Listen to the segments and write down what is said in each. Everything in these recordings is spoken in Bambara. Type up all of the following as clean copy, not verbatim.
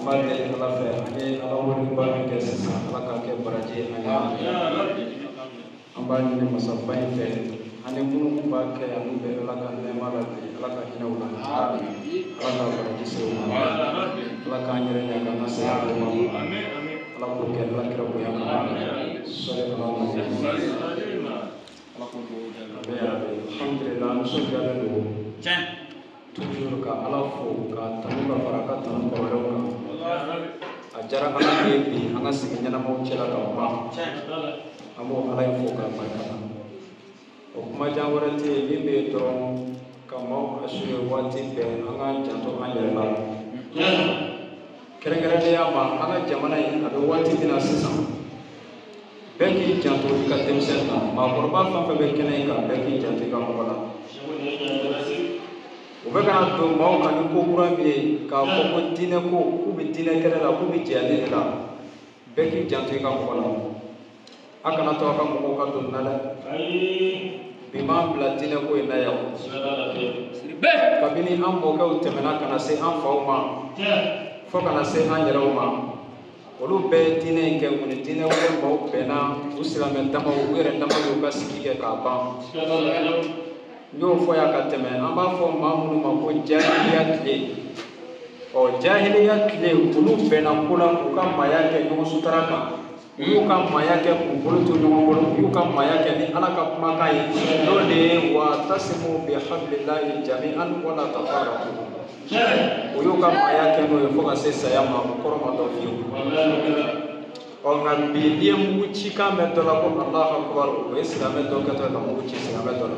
An b'a deli Ala fɛ an ye Ala weleba min kɛ sisan, Ala k'a kɛ baraji ye an ye. An b'a ɲini masaba in fɛ, ani minnu b'a kɛ yan n'u bɛ Ala ka nɛɛma la bi, Ala ka hinɛ u la, Ala ka baraji se u ma, Ala k'an yɛrɛ ɲɛ k'an ka saya d'u ma, Ala k'o kɛ Ala kira bonya kama. Sɔli ala ma. Ala k'o dugawu jaabi. Alhamdulillah, nisɔndiyalen don toujours ka Ala fo ka tanu ka fara ka tanu kɔrɔlenw kan. A diyara Ala ye bi an ka sigi ɲɛnamaw cɛla ka kuma, an b'o Ala in fo k'a barika da. O kumajan wɛrɛ tɛ yen min bɛ yen dɔrɔn ka maaw assurer waati bɛɛ an k'an janto an yɛrɛ la, kɛrɛnkɛrɛnnenya ma an ka jamana in a bɛ waati min na sisan. Bɛɛ k'i janto i ka denmisɛnnin na, maakɔrɔba fɛn fɛn bɛ kɛnɛ in kan, bɛɛ k'i janto i ka mɔgɔ la. U bɛ ka na don maaw kan ni ko kura min ye k'a fɔ ko diinɛ ko, k'u bɛ diinɛ kɛlɛ la, k'u bɛ jihadi de la. Bɛɛ k'i janto i ka mɔgɔ la, a kana to a ka mɔgɔw ka don nin na dɛ. Bi m'an bila diinɛ ko in na yan. Kabini an mɔkɛw tɛmɛna ka na se an faw ma fo ka na se an yɛrɛw ma, olu bɛɛ ye diinɛ in kɛ. U ni diinɛ wɛrɛ maaw bɛnna, u silamɛ damaw, u yɛrɛ damaw y'u ka sigi kɛ k'a ban. N y'o fɔ yan ka tɛmɛ. An b'a fɔ maa minnu ma ko jahiliya tile. Ɔ jahiliya tile, olu bɛnna ko la k'u ka maaya kɛ ɲɔgɔn sutara kan, u y'u ka maaya kɛ k'u bolo to ɲɔgɔn bolo, u y'u ka maaya kɛ ni Ala ka kumakan ye, n'o de ye wa tasimu bi hablillahi jami'an wala tafarraqu. U y'u ka maaya kɛ n'o ye fo ka se saya ma, u kɔrɔ ma dɔn fiyewu. Ɔ nka bi n'i ye mugu cikan mɛn dɔ la ko Alahu akubar, o ye silamɛ dɔ kɛtɔ ye ka mugu ci silamɛ dɔ la.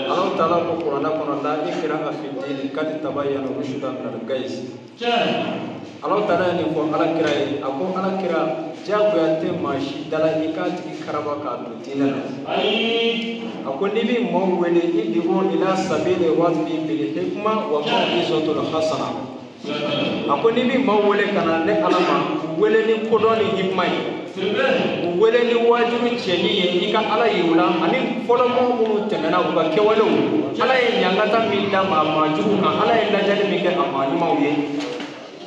Alahu taala ko kuranɛ kɔnɔ la ikraha fi dini kad tabayyana rushdu minal gayyi. Alahu taala ye nin fɔ Ala kira ye, a ko Ala kira, diyagoya tɛ maa si da la i k'a tigi karaba k'a don diinɛ la. A ko n'i bɛ maaw wele, id'u ila sabili rabbi bil hikma wa maw'izatil hasana. A ko n'i bɛ maaw wele ka na ne Ala ma, u wele ni kodɔn ni hikma ye, u wele ni wajibi cɛɲi ye, i ka Ala yir'u la, ani fɔlɔmɔgɔ minnu tɛmɛna u ka kɛwalew, Ala ye ɲangata min da maa jugu kan, Ala ye lajali min kɛ a maa ɲumanw ye.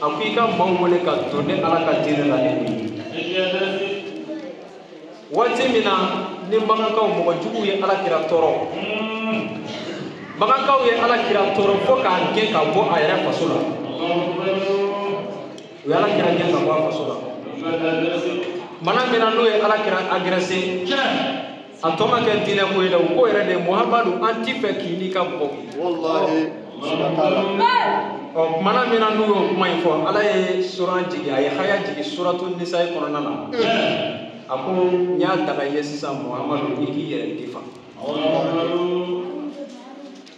A ko i ka maaw wele ka don ne Ala ka diinɛ la ni o ye. Waati min na ni bagankaw mɔgɔ juguw ye Ala kira tɔɔrɔ, bagankaw ye Ala kira tɔɔrɔ fo k'a gɛn ka bɔ a yɛrɛ faso la. U ye Ala kira gɛn ka bɔ a faso la. Mana min na n'o ye Ala kira agressé, a tɔ ma kɛ diinɛ ko ye dɛ, u ko yɛrɛ de Muhamadu, an t'i fɛ k'i n'i ka mɔgɔw ye. Wallahi, siga t'a la. Ɔ kumana min na n'u y'o kuma in fɔ, Ala ye suran jigin, a ye haya jigin suratu Nisayi kɔnɔna na. A ko n y'a daga i ye sisan Muhamadu, i k'i yɛrɛ defan.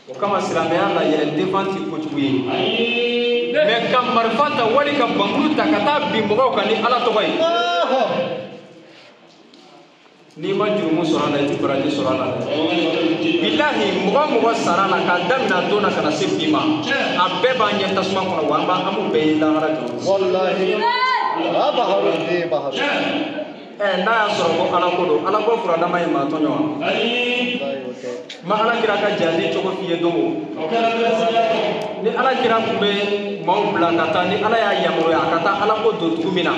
O kama silamɛya la, yɛrɛ defan ti kojugu ye, mɛ ka marifa ta wali ka bamuru ta ka taa bin mɔgɔw kan ni Ala tɔgɔ ye, n'i ma jurumu sɔrɔ a la, i ti baraji sɔrɔ a la dɛ. Bilahi, mɔgɔ o mɔgɔ sara la k'a daminɛ a don na ka na se bi ma, a bɛɛ b'an ɲɛ tasuma kɔnɔ, wa an b'u bɛɛ ye lahara jɔ. Wallahi. A baharu ne baharu. Ɛ n'a y'a sɔrɔ ko Ala ko don, Ala ko furadama ye maa tɔɲɔ wa? Wallahi, o tɛ. Ma Ala kira ka jaabi cogo f'i ye don o. Ni Ala kira tun bɛ maaw bila ka taa, ni Ala y'a yamaruya a ka taa Ala ko don dugu min na,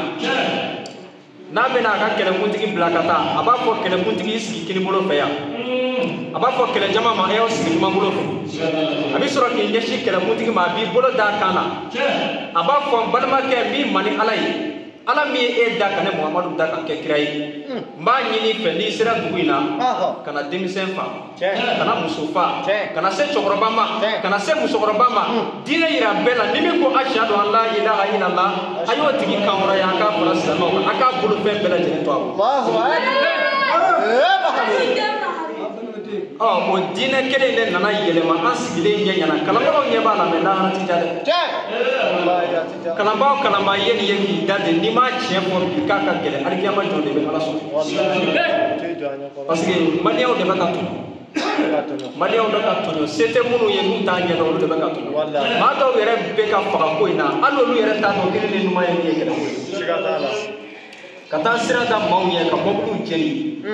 n'a bɛna a ka kɛlɛkuntigi bila ka taa, a b'a fɔ kɛlɛkuntigi, i sigi kinibolo fɛ yan. A b'a fɔ kɛlɛjama ma, a y'aw sigi numanbolo fɛ. A bɛ sɔrɔ k'i ɲɛsin kɛlɛkuntigi ma, a b'i bolo d'a kan na, a b'a fɔ n balimakɛ, n b'i ma ni Ala ye, Ala min ye e da ka ne Muhamadu da ka kɛ kira ye, n b'a ɲini i fɛ, n'i sera dugu in na, ka na denmisɛn fa, ka na muso fa, ka na se cɛkɔrɔba ma, ka na se musokɔrɔba ma, diinɛ yira bɛɛ la. Ni min ko ashhadu an la ilaha illallah, a y'o tigi kan wɛrɛ ye, a k'a fara silamɛw kan, a k'a bolo fɛn bɛɛ lajɛlen to a bolo. Allahu akbar. Ɔ o diinɛ kelen de nana yɛlɛma an sigilen ɲɛ ɲɛna, kalanbagaw ɲɛ b'a la, mɛ lahara ti ja dɛ. Kalanbaa o kalanbaa ye nin ye k'i da de, n'i m'a tiɲɛ fɔ bi k'a ka gɛlɛn, alikiyama jɔ de bɛ Ala sɔrɔ. Parce que maliyɛnw de bɛ ka tɔɲɔ, maliyɛnw bɛ ka tɔɲɔ, se tɛ minnu ye n'u t'a ɲɛdɔn, olu de bɛ ka tɔɲɔ. Maa dɔw yɛrɛ bɛ ka faga ko in na, hali olu yɛrɛ t'a dɔn kelen ni ɲuman ye min ye kɛlɛ ko ye. Ka taa sira da maaw ɲɛ ka mɔbiliw jeni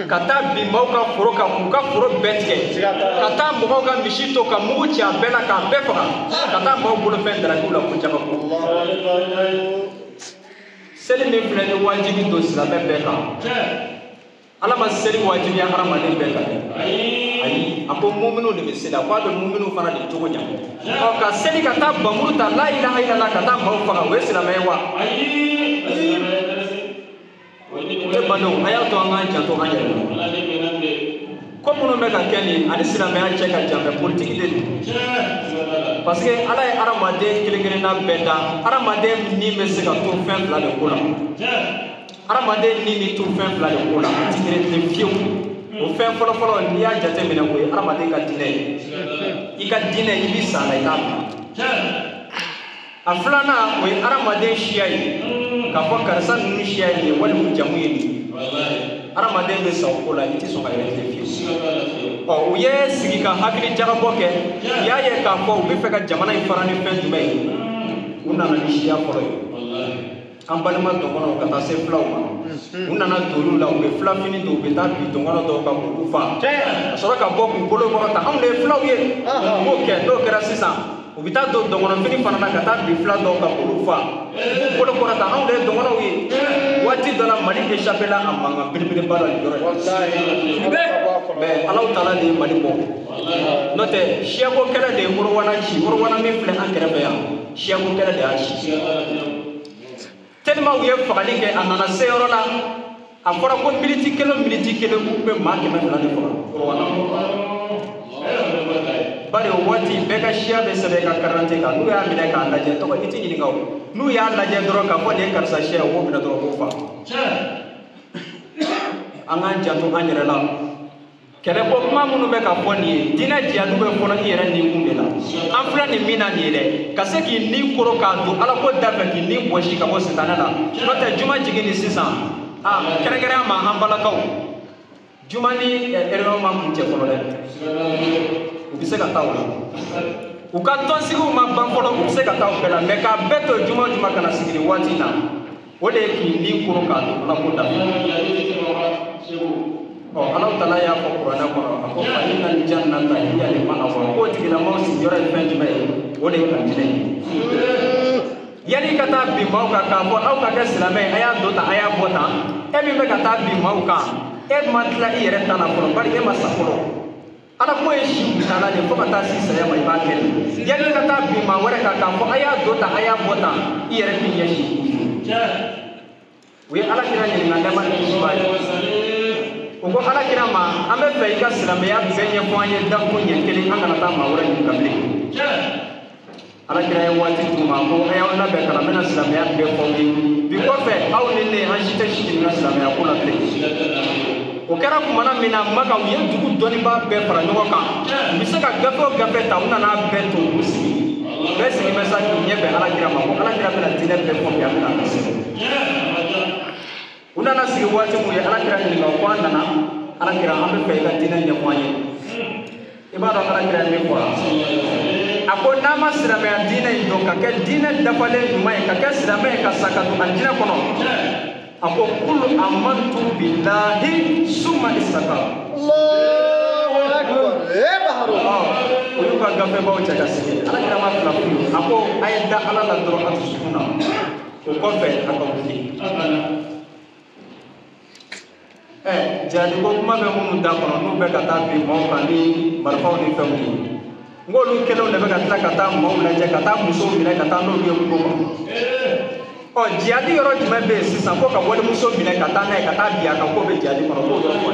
ka taa bin maaw ka foro kan k'u ka foro bɛɛ tigɛ ka taa mɔgɔw ka misi to ka mugu ci a bɛɛ la k'a bɛɛ faga ka taa maaw bolofɛn darakiw la ko jabako. Seli min filɛ ni wajibi don silamɛ bɛɛ kan, Ala ma seli wajibiya hadamaden bɛɛ kan dɛ. Ayi, a ko muminu de bɛ seli, a ko a bɛ muminu fana de cogo ɲa. Ɔ ka seli ka taa bamuru ta la ilaha illallah ka taa maaw faga, o ye silamɛ ye wa? Ne badenw, a y'a to an k'an janto an yɛrɛ la. Ko minnu bɛ ka kɛ nin ani silamɛya cɛ ka jan, mɛ politiki de don. Parce que Ala ye hadamaden kelen kelenna bɛɛ da, hadamaden ni bɛ se ka to fɛn fila de ko la. Hadamaden ni bɛ to fɛn fila de ko la, a ti kelen fiyewu. O fɛn fɔlɔfɔlɔ n'i y'a jateminɛ, o ye hadamaden ka diinɛ ye. I ka diinɛ, i b'i sa a la, i t'a bila. A filanan, o ye hadamaden siya ye. K'a fɔ karisa ninnu siya ye nin ye walima u jamu ye nin ye. Hadamaden bɛ sa o ko la, i tɛ sɔn ka yɛrɛ tile fiyewu. Ɔ u ye sigi ka hakili jagabɔ kɛ, u y'a ye k'a fɔ u bɛ fɛ ka jamana in fara ni fɛn jumɛn ye. U nana ni siya fɔlɔ ye. An balima dɔgɔnɔw ka taa se filaw ma, u nana don olu la, u bɛ filafini don, u bɛ taa bin dɔgɔnɔ dɔw kan k'u fa, ka sɔrɔ ka bɔ k'u bolo kɔrɔta, anw de ye filaw ye. U b'o kɛ, n'o kɛra sisan, u bɛ taa don dɔgɔnɔfini fana na ka taa bin fila dɔw kan k'olu fa, u b'u bolo kɔrɔta, anw de ye dɔgɔnɔw ye. Waati dɔ la Mali échappé la a mankan belebeleba la nin yɔrɔ in. Mais Alahu taala de ye Mali bɔ. N'o tɛ, siyako kɛlɛ de ye Morowana ci. Morowana min filɛ an kɛrɛfɛ yan, siyako kɛlɛ de y'a ci. Tellement u ye fagali kɛ, a nana se yɔrɔ la, a fɔra ko militi kelen militi kelen k'u bɛ maa 200 de faga Morowana. Bari o waati bɛɛ ka siya bɛ sɛbɛn i ka carte kan. N'u y'a minɛ k'a lajɛ, tɔgɔ i t'i ɲininka o. N'u y'a lajɛ dɔrɔn k'a fɔ nin ye karisa siya ye, u b'o minɛ dɔrɔn k'o fa. An k'an janto an yɛrɛ la. Kɛlɛko kuma minnu bɛ ka fɔ nin ye, diinɛ jihadu bɛ fɔlɔ i yɛrɛ ni kun de la. An filɛ nin min na nin ye dɛ, ka se k'i ni koro k'a don Ala ko da fɛ, k'i ni bɔsi ka bɔ sitanɛ la. N'o tɛ, juma jigin ni sisan, a kɛrɛnkɛrɛnya ma an balakaw, juma ni réunion ma kun cɛ fɔlɔ dɛ, u bɛ se ka taa o la. U ka tɔnsigiw ma ban fɔlɔ, u bɛ se ka taa o bɛɛ la. Mɛ k'a bɛɛ to juma juma ka na sigi nin waati in na, o de ye k'i ni koro k'a don Ala ko da fɛ. Ɔ Alahu taala y'a fɔ kuranɛ kɔnɔ, a ko fa inna jannata hiya al-ma'wa, k'o tigilamɔgɔ sigiyɔrɔ ye fɛn jumɛn ye? O de ye alijinɛ ye. Yanni ka taa bin maaw kan k'a fɔ aw ka kɛ silamɛ ye, a y'a don tan, a y'a bɔ tan, e min bɛ ka taa bin maaw kan, e ma tila i yɛrɛ ta la fɔlɔ, bari e ma sa fɔlɔ. Ala ko ye si kuntaala de, fo ka taa se saya ma, i b'a kɛ de. Yanni ka taa bin maa wɛrɛ kan k'a fɔ a y'a don tan, a y'a bɔ tan, i yɛrɛ k'i ɲɛsin. U ye Ala kira ɲininka, nɛɛma ni kisi b'a ye. U ko Ala kira ma, an bɛ fɛ i ka silamɛya bɛɛ ɲɛfɔ an ye dakun ɲɛ kelen, an kana taa maa wɛrɛ ɲininka bilen. Ala kira ye waati d'u ma ko a y'aw labɛn ka na, n bɛna silamɛya bɛɛ fɔ aw ye. Bi kɔfɛ, aw ni ne, an si tɛ si ɲininka silamɛya ko la bilen. O kɛra kumana min na, Maka, u ye dugu dɔnnibaa bɛɛ fara ɲɔgɔn kan. U bɛ se ka gafe o gafe ta, u nana bɛɛ to u sigi. Bɛɛ sigi bɛ sa k'i ɲɛ bɛn Ala kira ma, ko Ala kira bɛna diinɛ bɛɛ fɔ bi, a bɛna a sigi. U nana sigi waati mun ye Ala kira ɲininka, ko an nana, Ala kira, an bɛ fɛ i ka diinɛ ɲɛfɔ an ye. I b'a dɔn Ala kira ye min fɔ, a ko n'a ma silamɛya diinɛ in dɔn ka kɛ diinɛ dafalen ɲuman ye, ka kɛ silamɛ ye, ka sa ka don alijinɛ kɔnɔ, a ko kulu amantu billahi summa istaqam. Allahu akbar. Eh Baharu. O y'u ka gafebaw cɛ ka sigi. Ala kira ma fila f'u ye, a ko a ye da Ala la dɔrɔn a dusukun na, o kɔfɛ a ka wuli. Ɛ jihadi ko kuma bɛ minnu da kɔnɔ, n'u bɛ ka taa bin maaw kan ni marifaw ni fɛnw ye, n k'olu kelenw de bɛ ka tila ka taa maaw lajɛ, ka taa musow minɛ ka taa n'olu ye kungo kɔnɔ. Ɔ jihadi yɔrɔ jumɛn bɛ yen sisan ko ka walimuso minɛ ka taa n'a ye ka taa bin a kan, k'o bɛ jihadi kɔnɔ, k'o yɔrɔ fɔ?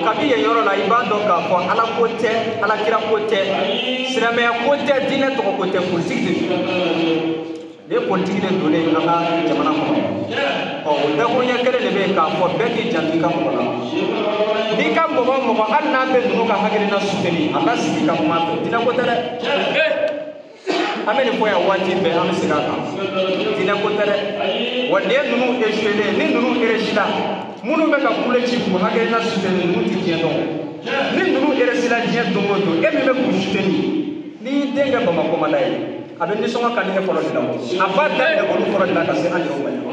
Kabi yen yɔrɔ la, i b'a dɔn k'a fɔ Ala ko tɛ, Ala kira ko tɛ, silamɛya ko tɛ, diinɛ tɔgɔ ko tɛ, politiki de don. Nin ye politiki de donnen an ka jamana kɔnɔ. Ɔ o dakuruɲɛ kelen de bɛ yen k'a fɔ bɛɛ k'i janto i ka mɔgɔ la. N'i ka mɔgɔ o mɔgɔ, hali n'a bɛ ninnu ka hakilina suteni, a ka sigi ka kuma fɛ. Diinɛ ko tɛ dɛ. An bɛ nin fɔ yan waati bɛɛ, an bɛ segin a kan, diinɛ ko tɛ dɛ. Wa nin ye ninnu échoué, ni ninnu réussi la, minnu bɛ ka kule ci k'u hakilina suteni, ninnu tɛ diɲɛ dɔn. Ni ninnu réussi la diɲɛ don o don, e min bɛ k'u suteni, n'i y'i den kɛ Bamakɔ manda ye, A bɛ nisɔngɔ ka di e fɔlɔ de la a b'a daminɛ olu fɔlɔ de la ka se an yɛrɛw ma yan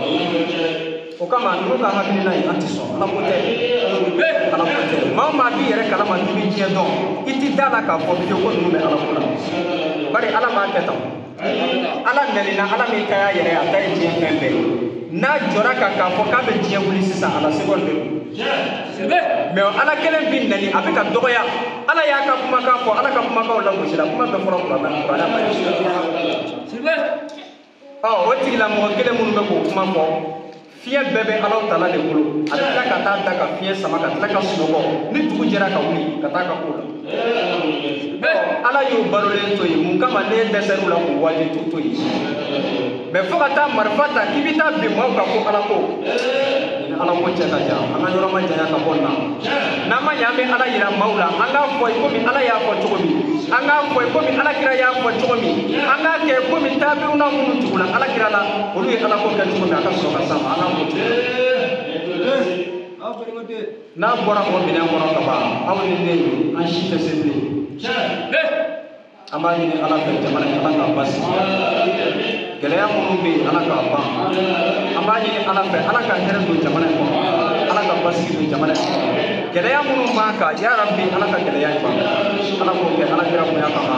o kama ninnu ka hakilina ye an ti sɔn ala ko tɛ ala ko tɛ maa o maa b'i yɛrɛ kalama k'i bɛ diɲɛ dɔn i ti da la k'a fɔ fiyewu ko ninnu bɛ ala ko la bari ala m'a kɛ tan ala nɛnina ala min ta y'a yɛrɛ ye a ta ye diɲɛ fɛn bɛɛ ye n'a jɔra ka k'a fɔ k'a bɛ diɲɛ wuli sisan a la seconde de don mais ala kelen bi nɛni a bɛ ka dɔgɔya ala y'a ka kumakan fɔ ala ka kumakanw lagosi la kuma bɛɛ fɔra kuranɛ kuranɛ ma ɔ o tigilamɔgɔ kelen minnu bɛ k'o kuma fɔ fiɲɛ bɛɛ bɛ Alahu taala de bolo a bɛ tila ka taa da ka fiɲɛ sama ka tila ka sunɔgɔ ni dugu jɛra ka wuli ka taa ka ko la ala y'o balolen to yen mun kama ne dɛsɛr'u la k'o wajibi to yen mais fo ka taa marifa ta k'i bɛ taa bin maaw kan ko ala ko ni ala ko cɛ ka jan an ka yɔrɔ ma janya ka bɔ nin na n'an ma ɲɛ an bɛ ala yira maaw la an k'a fɔ i komi ala y'a fɔ cogo min an k'a fɔ i komi ala kira y'a fɔ cogo min an k'a kɛ komi taabiruna minnu tugula ala kira la olu ye ala ko kɛ cogo min a ka sɔrɔ ka s'a ma an k'a fɔ ten n'a bɔra o minɛn kɔnɔ ka ban aw ni ne an si tɛ se bilen an b'a ɲini ala fɛ jamana in ala k'a basigi gɛlɛya minnu bɛ yen ala k'a ban an b'a ɲini ala fɛ ala ka hɛrɛ don jamana in kɔnɔ ala ka basigi don jamana in kɔnɔ gɛlɛya minnu b'an kan yarabi ala ka gɛlɛya in ban ala k'o kɛ ala kira bonya kama.